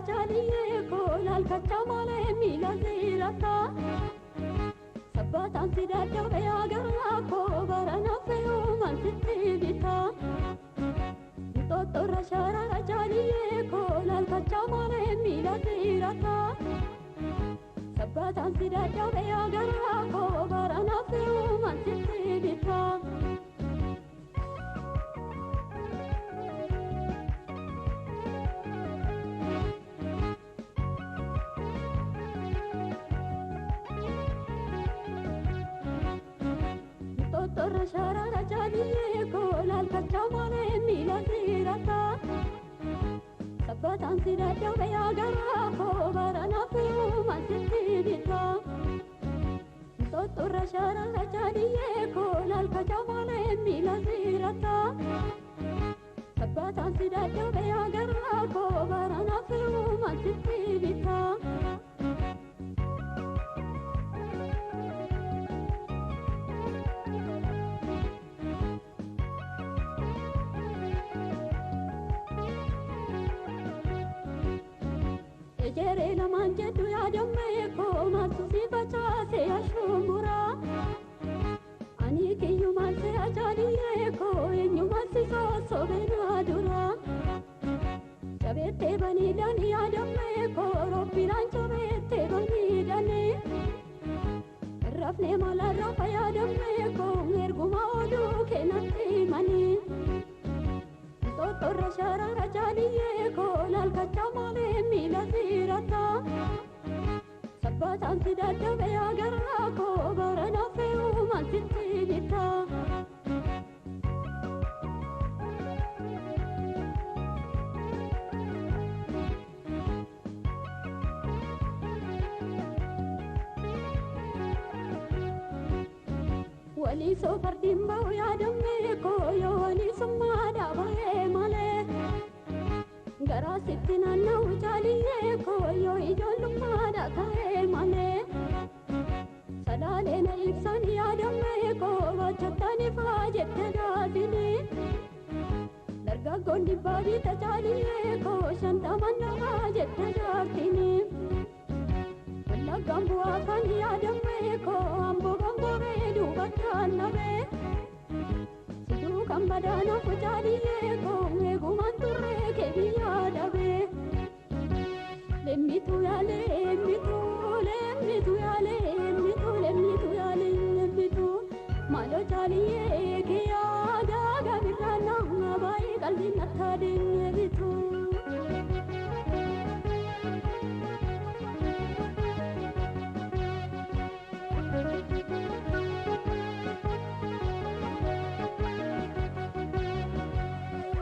sharara jaaliyyee koo laalkachaa malee miila siirata. Sabbataan si dadhabee agarraa koo barana fe'uumaan sitti bita. Ntotorra sharara jaaliyyee koo laalkachaa malee miila siirata. Sabbataan si dadhabee agarraa koo barana fe'uumaan sitti bita. Ntotorra sharara jaaliyyee koo laalkachaa malee miila siirata. Sabbataan si dadhabee agarraa koo barana fe'uumaan sitti bita. Ntotorra sharara jaaliyyee koo laalkachaa malee miila siirata. Sabbataan si dadhabee agarraa koo barana fe'uumaan sitti bita. Ejeree lamaan jedhu yaadammee koo maaltu si facaase ashumbura. Ani kiyyumaan si ajaaliyyee koo eenyumaan si sossobee na dura. Jabeettee baniidhaan yaadammee koo roobbilaan jabeettee baniidhaan. Rafnee malaan rafa yaadammee koo erguma oduu keenatti himanii. Ntotorra sharara jaaliyyee koo laalkachaa malee miila siirata. Sabbataan si dadhabee agarraa koo barana fe'uumaan sitti bita. Walii soo fardiin ba'u yaadammee koo yoo walii summaa dhaabee malee. Garaa sitti naanna'u jaaliyyee koo yoo ijoollummaadha ka'ee malee. Salaalee na ibsan yaadammee koo baachattani faa jette gaafini. Dargaggoon dhibbaa biita jaaliyyee koo shantaman nafaa jette jaartini. Wallaggaan bu'aa kan yaadammee koo amboo gambooree duubattaan nabee. Siduu kan badaanaaf jaaliyyee koo eegumaan turree kee biyyaa dhabee. Lemmituu yaalee lemmituu lemmituu yaalee lemmituu lemmituu yaalee lemmituu maaloo jaaliyyee kiyyaa gaagaa birraa nama baay'ee qalbiin nattaa deebitu.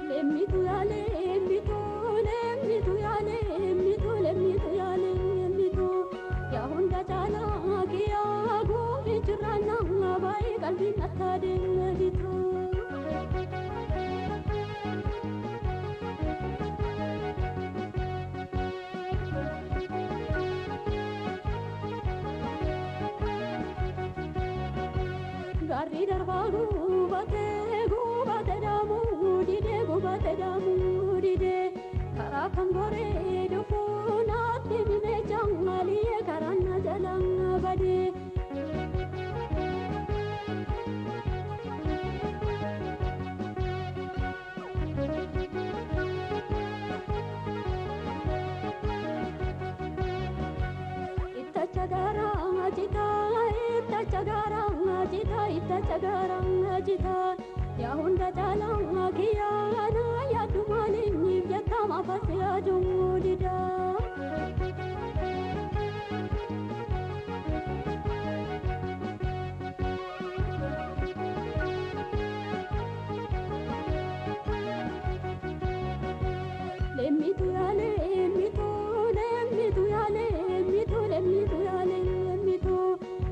Lemmituu yaalee lemmituu lemmituu yaalee lemmituu lemmituu yaalee lemmituu yaa hunda caalaa kiyyaa guubii jirraa nama baay'ee qalbiin nattaa deebitu. Gaarri darbaa gubatee gubatee daamuu didee gubatee daamuu didee karaa kan goree dhufuu naatti mimee jaangaliyyee karaan na jalaan badee. Ittacha garaa citaa ittacha garaa citaa ittacha garaa citaa yaa hunda caalaa kiyyaa na yaaddu maaliin jettama fasii aduun didaa. Lemmituu yaalee lemmituu lemmituu yaalee lemmituu lemmituu yaalee lemmituu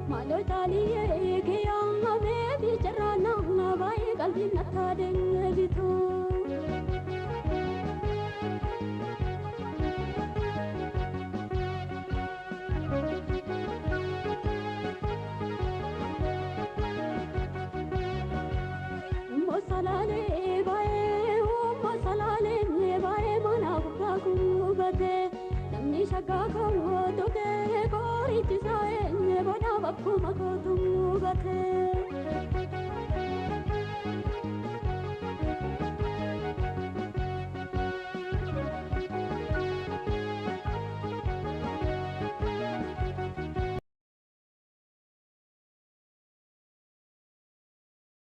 maaloo jaaliyyee kiyyaa meebii jirraa nama baay'ee qalbiin nattaa deebitu. Akkuma kootu gate.